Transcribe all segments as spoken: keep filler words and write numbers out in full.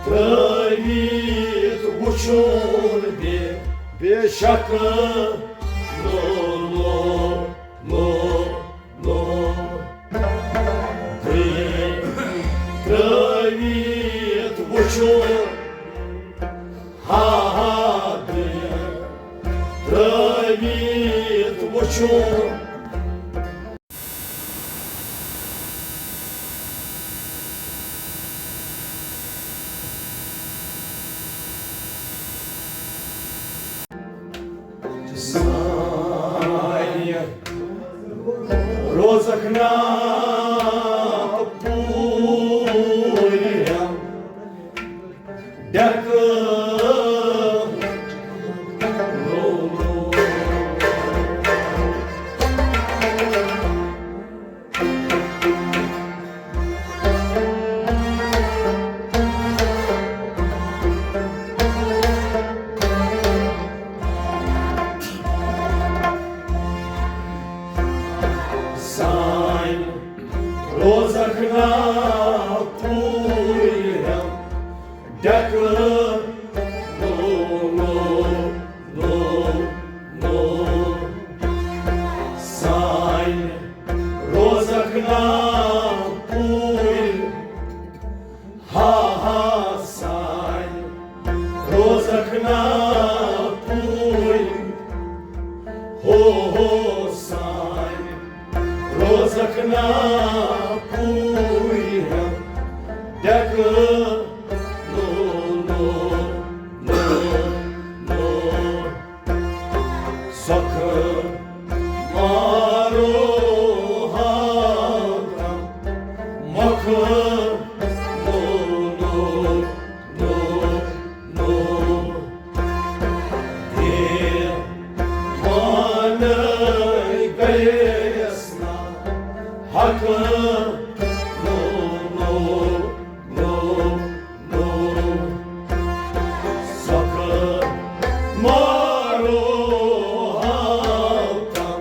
ترٲوِتھ وُچھُن بے، بے شک۔ لو، لو، لو، لو۔ ترٲوِتھ وُچھُن۔ ہا، ہا، ترٲوِتھ وُچھُن۔ سانہِ روزکھ نا پوٗرِ ڈٮ۪کہٕ۔ سانہِ روزکھ نا پوٗرِ ڈٮ۪کہٕ۔ لو، لو، لو، لو۔ سانہِ روزکھ نا پوٗرِ۔ ہا، ہا، سانہِ روزکھ نا پوٗرِ۔ ہو، ہو، سانہِ روزکھ نا پوٗرِ۔ ڈٮ۪کہٕ۔ لو، لو، لو، لو۔ سۄکھٕ مارو ہاوتم مۄکھٕ۔ لو، لو، لو، لو۔ دے مانے گٔیَس نا حقہٕ۔ لو، لو، لو، لو۔ سۄکھٕ مارو ہاوتم۔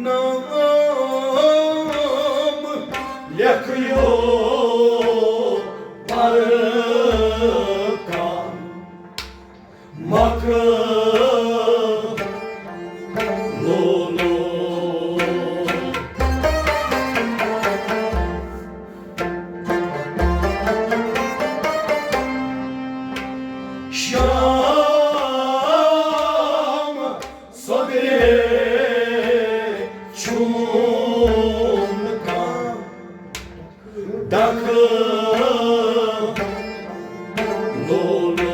نام لیکھیو پرکان مکھ لولو۔ شام سویرے چھُم کانٛہہ دکھ لولو۔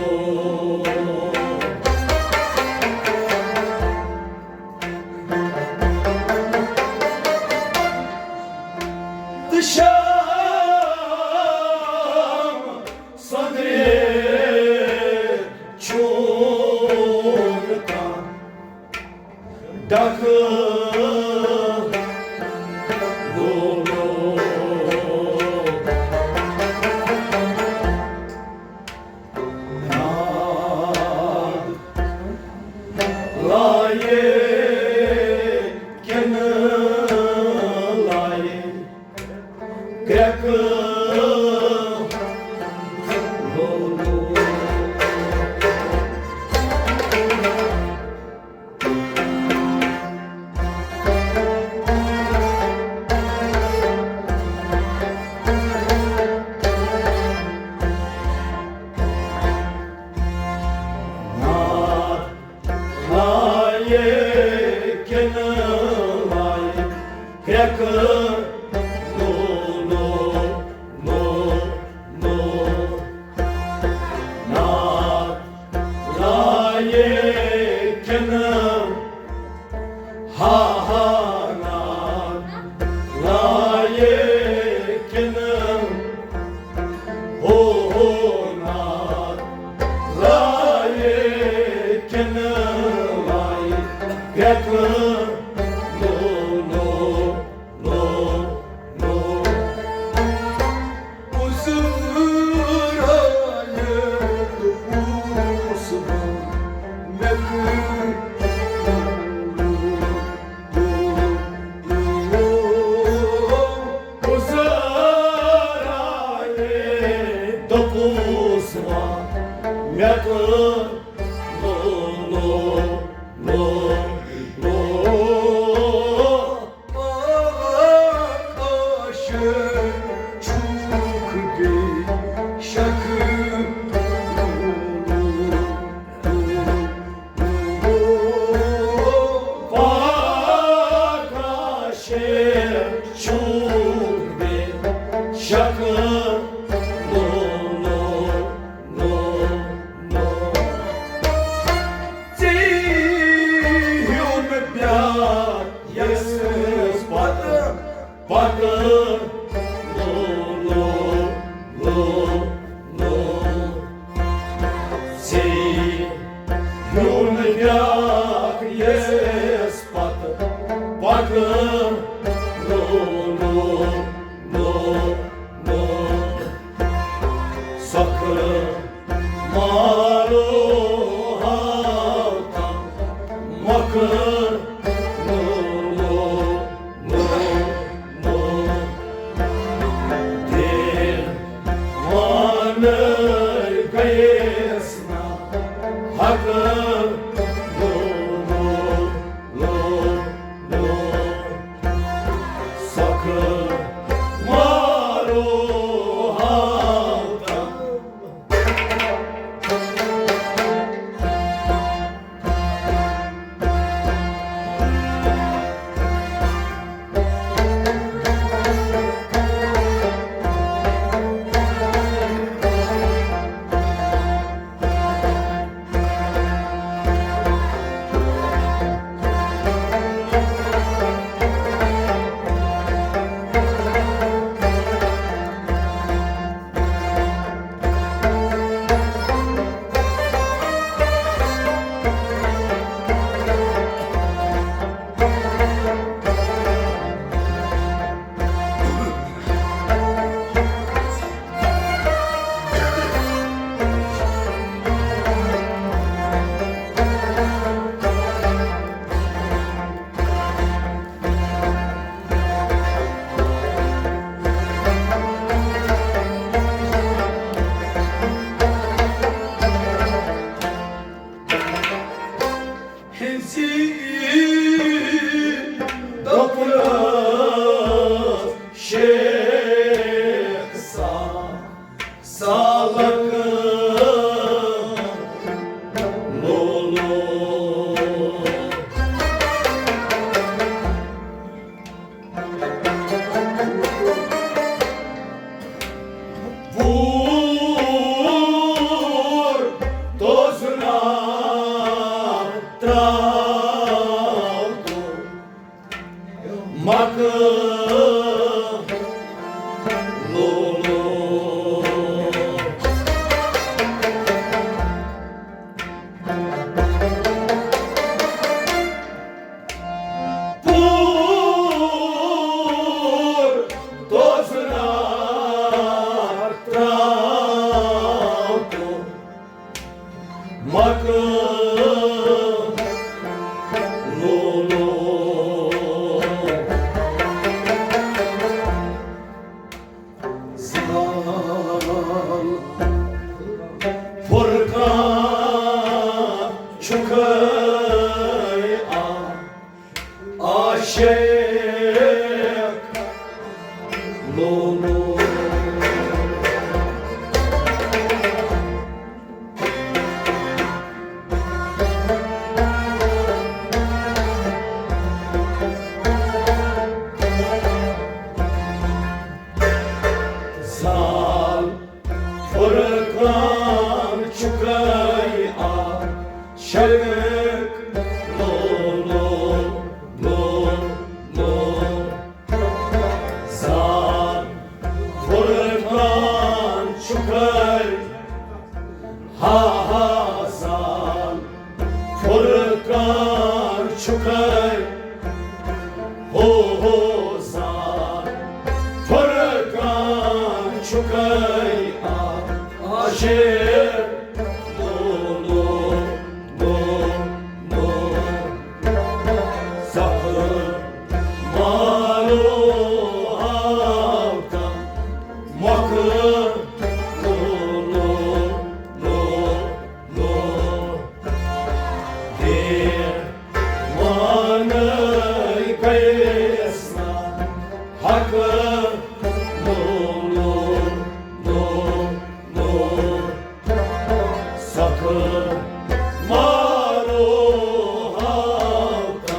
تہٕ شام سویرے چھُم کانٛہہ دکھ لولو۔ دوٚپُس وۄنۍ مےٚ کٔر لو، لو، لو، لو۔ پاک عاشق چھُکھ بے شک۔ پاک عاشق چھُکھ بے شک۔ لو، لو، لو، لو۔ ژےٚ ہیوٚن بیٛاکھ یَس پَتہٕ پَکان۔ لو، لو، لو، لو۔ ژےٚ ہیوٚن بیٛاکھ یَس پَتہٕ پَکان۔ لو، لو، لو، لو۔ سۄ کٔر مارو ہاوتن مۄکھٕ۔ لو، لو، لو، لو۔ دیوانہٕ گٔیَس نہ ہٮ۪کان۔ لو، لو، لو، لو۔ سۄ کٔر مارو ہاوتن۔ ہنسی دوٚپنَس شیخ سا-، سالک لولو۔ بور توزنا تراو تو مکہ لولو۔ پور توزنا تراو تو مکہ لولو۔ زال فرقان چھُکھے آ-، عاشق لولو۔ زال فرقان چھُکھے آ شرک لو لو لو لو۔ زال فرقان چھُکھے ہا ہا۔ زال فرقان چھُکھے ہو ہو سان فرقان چھُکے آ-، آشے۔ نو، نو، نو، نو۔ سخ مارو آوتا مخ۔ نو، نو، نو، نو۔ دیر وانَے گٔیَس نا حق۔ نو، نو، نو، نو۔ سخ مارو آوتا۔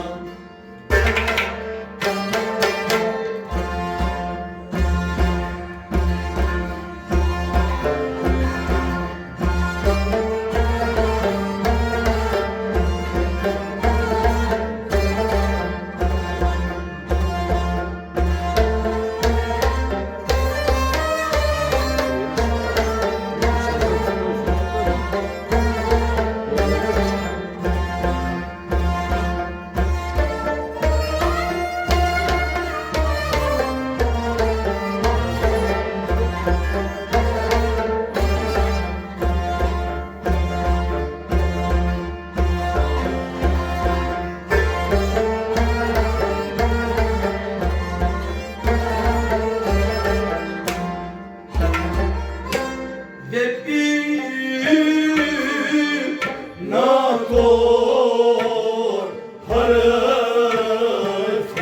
ناکور حرفِ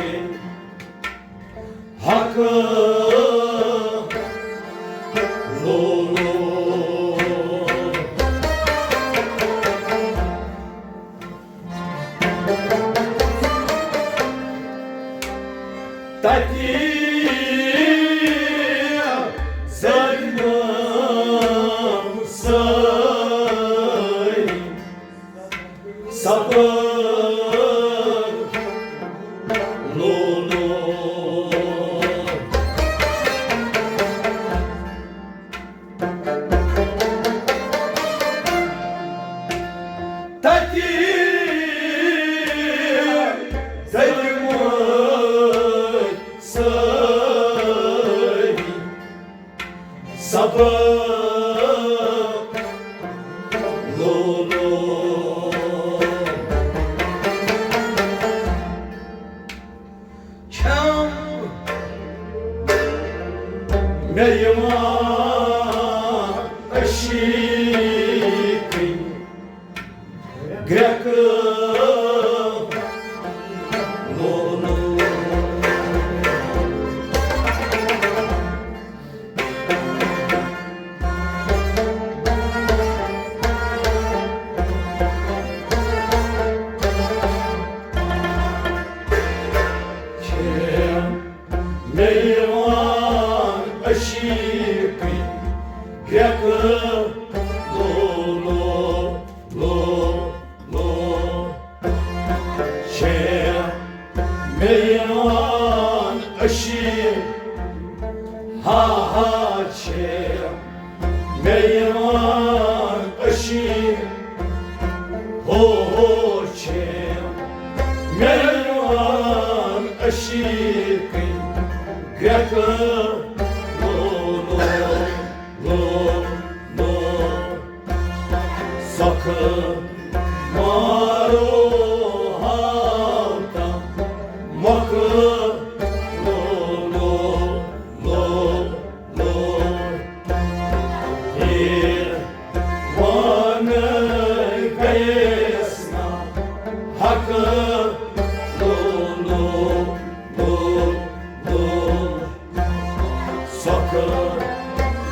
حق لولو۔ تتی ظلم سٲری صبر لولو۔ تتی ظلمت سٲری صبر لولو۔ چھم مےٚ یِوان عشیٖقٕنۍ گرٛٮ۪کہٕ لولو۔ چھم مےٚ یِوان عشیٖقٕنۍ گرٛٮ۪کہٕ لولو، لولو۔ چھم مےٚ یِوان عشیٖق، ہا ہا چھم مےٚ یِوان عشیٖق، ہو ہو چھم مےٚ یِوان عشیٖقٕنۍ گرٛٮ۪کہٕ لولو، لولو۔ سخ مارو ہاوتا مخ لولو، لولو۔ ہیر وانَے گٔیَس نا حق لولو، لولو۔ سخ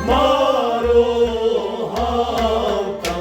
مارو ہاوتا۔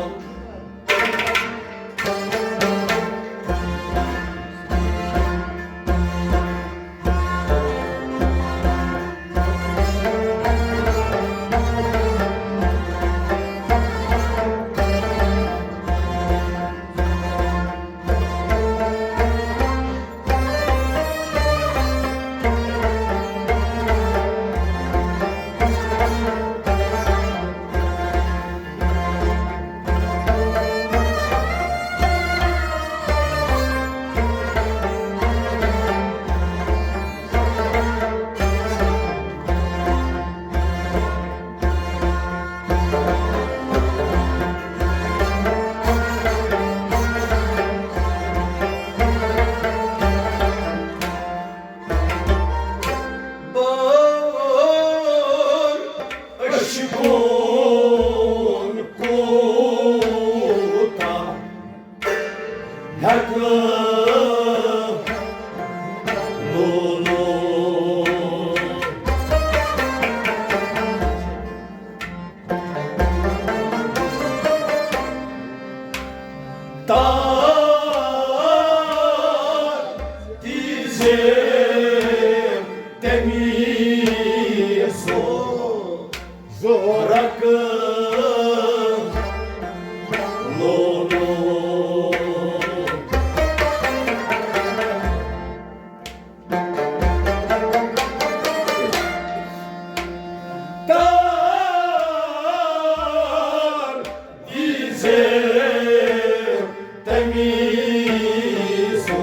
لولو۔ تار دیزے تمی سو زورک لولو۔ تار دیزے تمی سو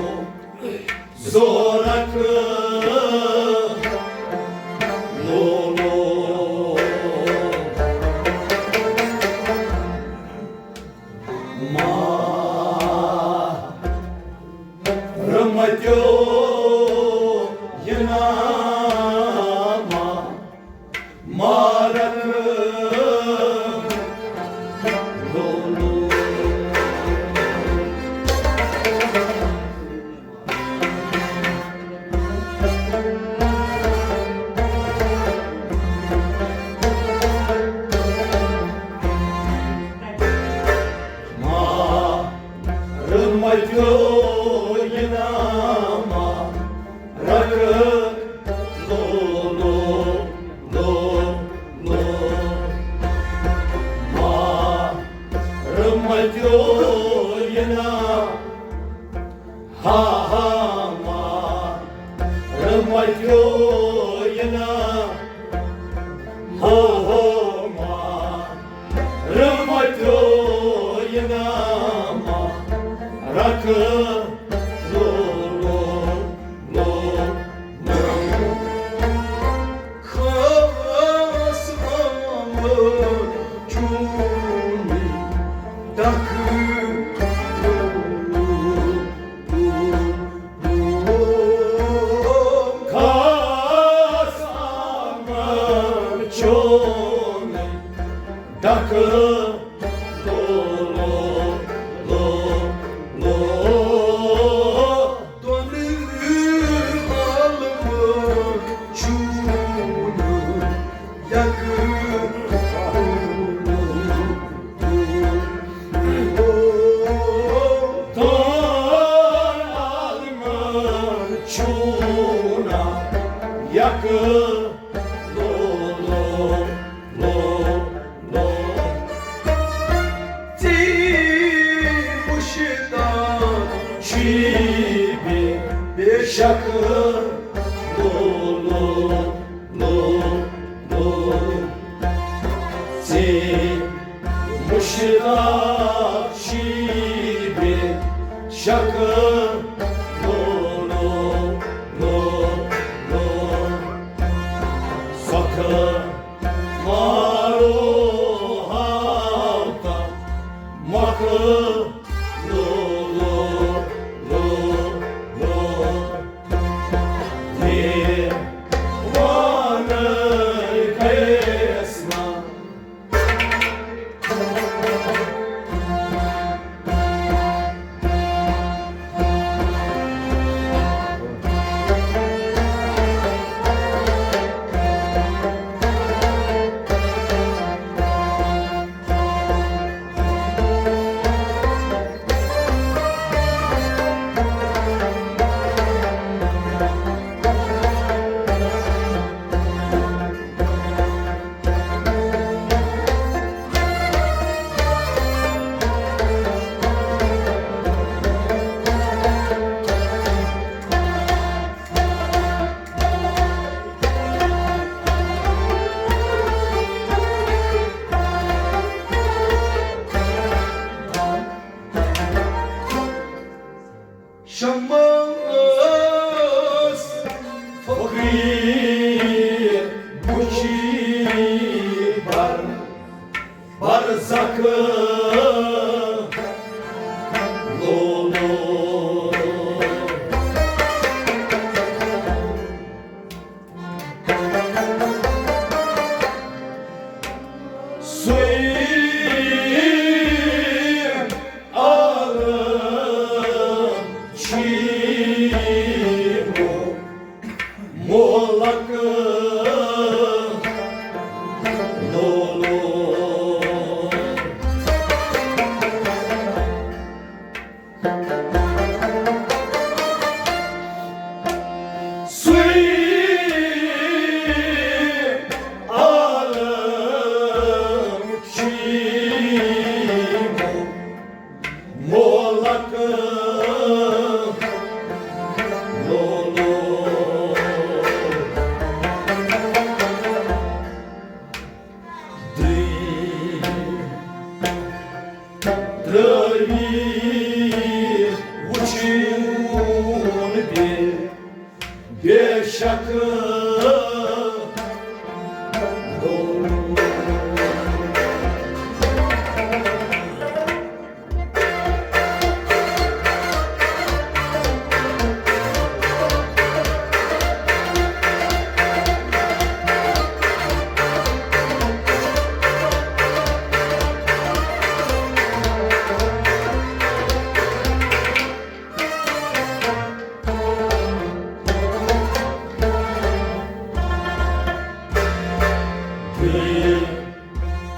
زورک لولو۔ ما رمتیو یناما مارک لولو۔ ما رمتیو یناما رکھ لو لو لو لو۔ ما رمتیو ینا ہا ہا ما رمتیو ینا ہو ہو ما رمتیو ینا ما رکھ لو لو لو لو۔ خاص محمد چونی ڈکھ لو لو لو۔ خاص محمد چونی ڈکھ لو لو لو لو۔ دۄنہٕ عالمہٕ چھُنہٕ یک۔ دۄن عالمہٕ چھُنہٕ یک۔ لو لو لو لو۔ ژےٚ مُشتاق چھُے بے، بے شک۔ لو لو لو لو۔ ژےٚ مُشتاق چھُے بے شک۔ لو لو لو لو۔ سۄکھٕ مارو ہاوتا مۄکھ۔ لو لو لو لو۔ دیوانہٕ گٔیَس نا۔ ترٲوِتھ وٕچھُن بیٚیہِ بے شک۔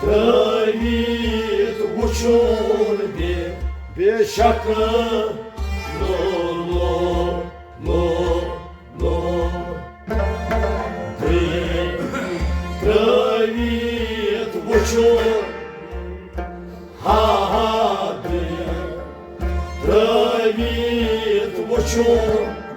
ترٲوِتھ وٕچھُن بیٚیہِ بے شک۔ لو، لو، لو، لو۔ ترٲوِتھ وٕچھُن، ہا ہا۔ ترٲوِتھ وٕچھُن۔